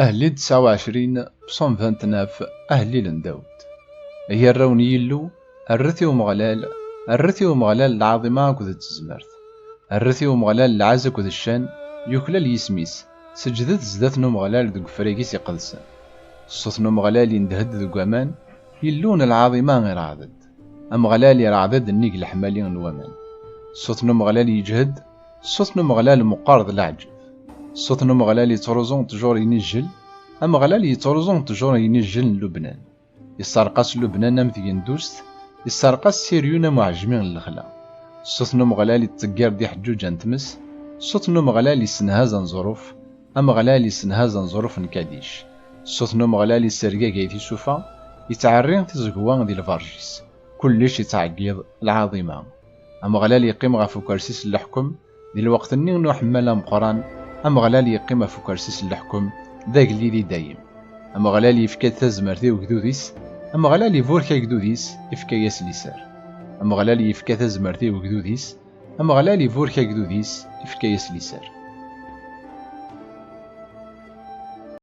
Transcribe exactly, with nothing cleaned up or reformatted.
Ahellil tesɛa u ɛecrin, psaume vingt-neuf, ahellil n Dawed. Ay arraw n Yillu, rret i Umeɣlal, rret i Umeɣlal lɛaḍima akked tezmert. Rret i Umeɣlal lɛaz akked ccan, yuklal yisem-is, seǧǧdet zdat n Umeɣlal deg ufrag-is iqedsen. Ṣṣut n Umeɣlal indeh-d deg waman, Yillu n lɛaḍima ireɛd-d. Ameɣlal ireɛd-d nnig leḥmali n waman. Ṣṣut n Umeɣlal yeǧhed, ṣṣut n Umeɣlal meqqer d leɛǧeb. Ṣṣut n Umeɣlal yettruẓu ṭṭjur inijjel, Ameɣlal yettruẓu ṭṭjur inijjel n Lubnan. Isserqas Lubnan am tgendust, isserqas Siryun am uɛejmi n lexla. Ṣṣut n Umeɣlal ittṣeggir-d iḥeǧǧuǧa n tmes, ṣṣut n Umeɣlal issenhaz aneẓruf, Ameɣlal issenhaz aneẓruf n Kadic. Ṣṣut n Umeɣlal issergagay tisufa, ittɛerri tiẓegwa di lberǧ-is. Kullec ittɛeggiḍ lɛaḍima. Ameɣlal yeqqim ɣef ukersi-s n leḥkem, di lweqt-nni n uḥemmal ameqqran, Ameɣlal yeqqim ɣef ukersi-s n leḥkem, d agellid i dayem. Ameɣlal yefka-d tazmert i ugdud-is, Ameɣlal iburek agdud-is, ifka-yas liser. Ameɣlal yefka tazmert i ugdud-is, Ameɣlal iburek agdud-is, ifka-yas liser.